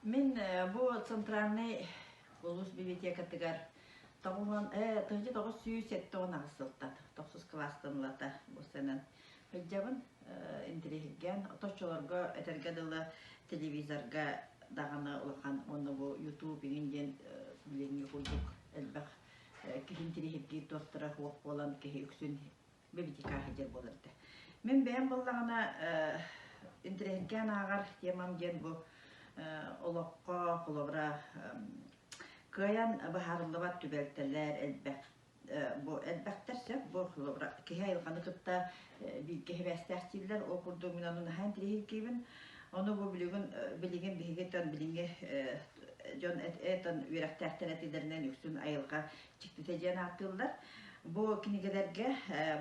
Мин бу центральнай улуус библиотекатыгар 1978 сылтан тохсус кылаастан ылата бу сэнэн сылдьабын. Интириэһиргээн оточчолорго этэргэ дылы телевизорга даҕаны улахан уонна бу YouTube иҥин диэн билиҥҥи курдук элбэх киһи интириэһиргиир туохтара суох буолан киһи үксүн библиотека сылдьар буолар этэ. Мин бэйэм буоллаҕына интириэһиргээн ааҕар темам диэн бу олоххо холобура кыайан быһаарыллыбат түбэлтэлэр элбэх бу элбэхтэр сөп бу холобура киһи айылҕаны кытта бииргэ сибээстээх дииллэр ол курдук мин ону наһаа интириэһиргиибин ону бу билигин билигин биһиги билиҥҥи дьон этон үөрэхтээхтэр этилэринэн үксүн айылҕа дьиктитэ диэн ааттыыллар. Бу кинигэлэргэ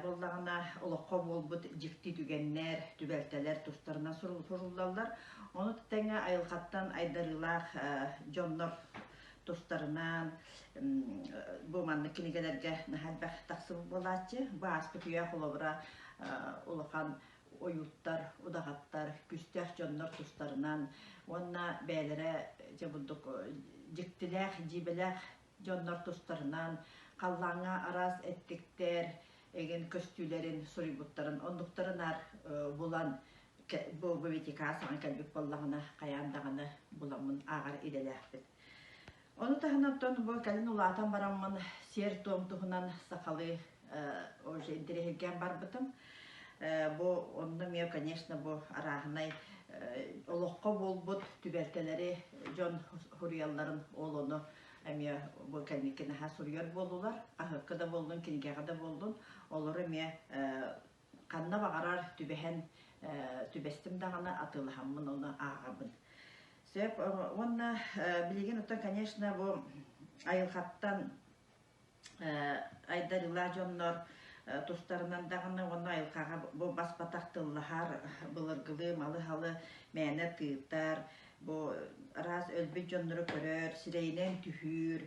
буоллаҕына олоххо буолбут дьикти түгэннэр, түбэлтэлэр тустарынан суруллаллар. Ону тэҥэ айылҕаттан айдарыылаах дьоннор тустарынан бу маннык кинигэлэргэ наһаа элбэх тахсыбыт буолааччы. Бу ааспыт үйэ холобура улахан ойууттар, удаҕаттар, күстээх дьоннор тустарынан уонна бэйэлэрэ дьэ бурдук дьиктилээх, дьиибэлээх дьоннор тустарынан халлааҥҥа араас эттиктэр эҥин көстүүлэрин суруйбуттарын оннуктарын аар булан бу бибитикаа саҥа кэлбит буоллаҕына хайаан даҕаны буламмын ааҕар идэлээхпин. Ону таһынан оттон бу кэлин улаатан бараммын сиэр-туом туһунан сахалыы уже интэриэһиргээн барбытым. Бу онно эмиэ, конечно, бу арааһынай олоххо буолбут түбэлтэлэри дьон суруйалларын ол ону эмиэ бу кэнники наһаа суруйар буоллулар. Хаһыакка да буоллун, кинигэҕэ да буоллун, олору эмиэ ханна баҕарар түбэһэн түбэстим даҕаны атыылаһаммын ону ааҕабын. Сөп уонна билигин оттон, конечно, бу айылҕаттан айдарыылаах дьоннор тустарынан даҕаны уонна айылҕаҕа бу бас-батах тыллаһар былыргылыы малы-һалы мээнэ тыытар, бу араас өлбүт дьоннору көрөр, сирэйинэн түһүүр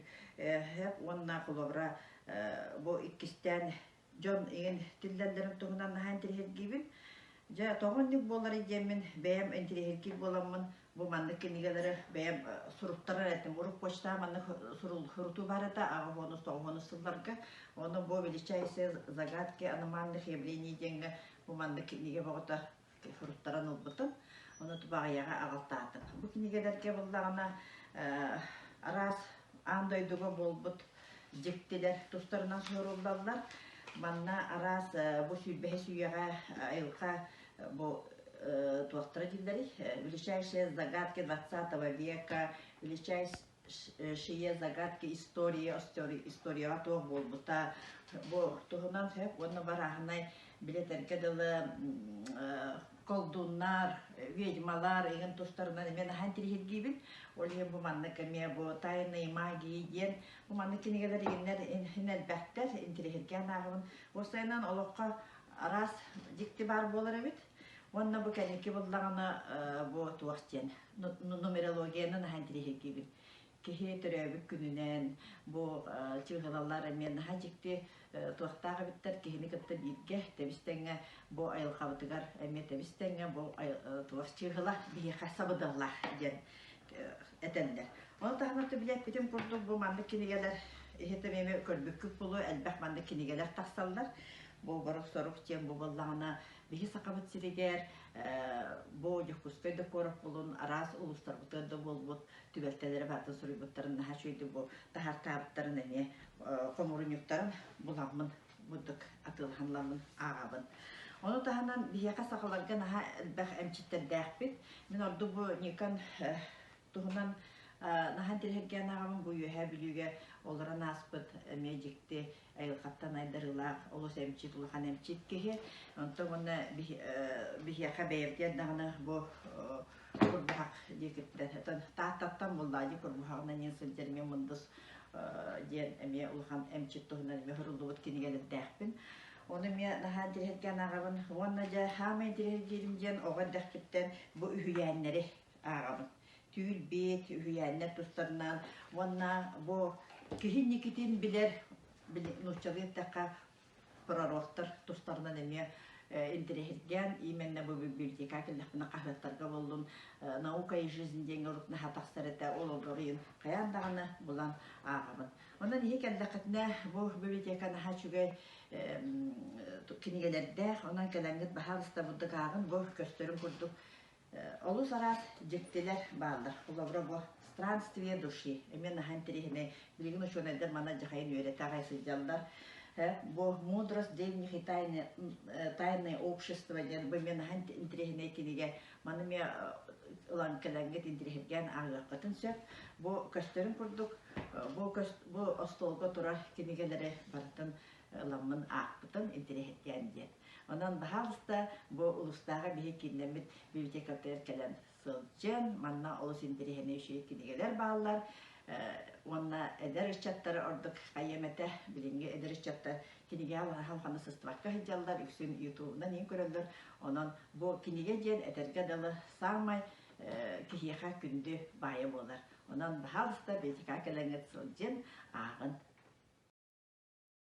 уонна холобура бу иккистээн дьон иҥин тиллэллэрин туһунан наһаа интириэһиргиибин. Дьэ, тоҕо инник буоларый диэммин бэйэм интириэһиргиир буоламмын бу маннык кинигэлэри бэйэм суруттарар этим. Урут почтаҕа маннык сурутуу баар этэ аҕыс тоҕус сылларга. Ону бу «Величайшие загадки аномальных явлений» диэҥҥэ бу маннык кинигэ бөҕөтө суруттаран ылбытым. Ону тубаҕайаҕа аҕалтаатым. Бу кинигэлэргэ буллаҕына араас аан дойдуга буолбут дьиктилэр тустарынан суоруллаллар. Манна араас бу сүүрбэһис үйэҕэ айылҕа бу туохтара дииллэрий величайшие загадки двадцатого века, величайшие загадки истории, историяҕа туох буолбута бу туһунан сөп уонна барааһынай билэтэргэ дылы колдуннар, ведьмалар игин тустарынан эмиэ наһаа интириэһиргиибин. Ол иһин бу маннык эмиэ бу тайные магии диэн бу маннык кинигэлэр игиннэр иһин элбэхтэр, интириэһиргээн ааҕабын. Уопсайынан олоххо араас дьикти баар буолар эбит. Уонна бу кэнники буллаҕына бу туох диэн нумерологияны наһаа интириэһиргиибин. Киһи төрөөбүт күнүнэн бу чыыһылалар эмиэ наһаа дьикти туохтаах эбиттэр киһини кытта бииргэ тэбис-тэҥҥэ бу айылҕабытыгар эмиэ тэбис-тэҥҥэ бу туох чыыһыла биһиэхэ сабыдыаллаах диэн этэллэр. Ону таһынан билэппитим курдук бу маннык кинигэлэр иһитим эмиэ көрбүккүт буолуо элбэх маннык кинигэлэр тахсаллар. Бу борук-сорук диэн бу буоллаҕына биһи Сахабыт сиригэр бу Дьокуускай да куорат булун араас улуустарбытыгар да буолбут түбэлтэлэри барытын суруйбуттарын наһаа үчүгэйдик бу таһаартаабыттарын эмиэ хомурунньуктарын буламмын бурдук атыылаһан ыламмын ааҕабын. Ону таһынан биһиэхэ сахаларга наһаа элбэх эмчиттэрдээхпит. Мин ордук бу Никон туһунан наһаа интириэһиргээн ааҕабын. Бу Үөһээ Бүлүүгэ олорон ааспыт эмиэ дьикти айылҕаттан айдарыылаах олус эмчит, улахан эмчит киһи. Онтон уонна биһиэхэ бэйэбитигэр даҕаны бу Курбуһах диэкиттэн, оттон Тааттаттан буллаа дии Курбуһаҕынан диэн сылдьар эмиэ Мындыс диэн эмиэ улахан эмчит туһунан эмиэ суруллубут кинигэлэрдээхпин. Ону эмиэ наһаа интириэһиргээн ааҕабын. Уонна дьэ саамай интириэһиргиирим диэн оҕо эрдэхпиттэн бу үһүйээннэри ааҕабын. Түүл-биит, үһүйээннэр тустарынан уонна бу киһи инникитин билэр, нууччалыы эттэххэ, пророктар тустарынан эмиэ интэриэһиргээн именно бу библиотека кэллэхпинэ хаһыаттарга буоллун «Наука и жизнь» диэҥҥэ урут наһаа тахсар этэ, ол олоруйун хайаан даҕаны булан ааҕабын. Онон иһи кэллэххитинэ бу библиотека наһаа үчүгэй кинигэлэрдээх, онон кэлэҥҥит баһаалыста бурдук ааҕын, бу көстөрүн курдук олус араас дьиктилэр бааллар. Холобура бу «Странствие души» эмиэ наһаа интэриэһинэй. Билигин учуонайдар манна дьахайын үөрэтэ аҕай сылдьаллар. Бу «Мудрость древних и тайное общество» диэн бу эмиэ наһаа интэриэһинэй кинигэ. Маны эмиэ ылан кэлэҥҥит интэриэһиргээн ааҕыаххытын сөп. Бу көстөрүн курдук бу, бу остуолга турар кинигэлэри барытын ыламмын аахпытым интэриэһиргээн диэн. Онон, баһаалыста, бу улуустааҕы биһи кииннэммит библиотекатыгар кэлэн сылдьан, манна олус интэриэһинэй үчүгэй кинигэлэр бааллар. Уонна эдэр ыччаттары ордук хайыам этэ, билиҥҥи эдэр ыччаттар кинигэҕэ улахан сыстыбакка сылдьаллар, үксүн ютубунан иһин көрөллөр. Онон бу кинигэ диэн этэргэ дылы саамай киһиэхэ күндү баайа буолар. Онон, баһаалыста, библиотекаҕа кэлэҥҥит сылдьын, ааҕын.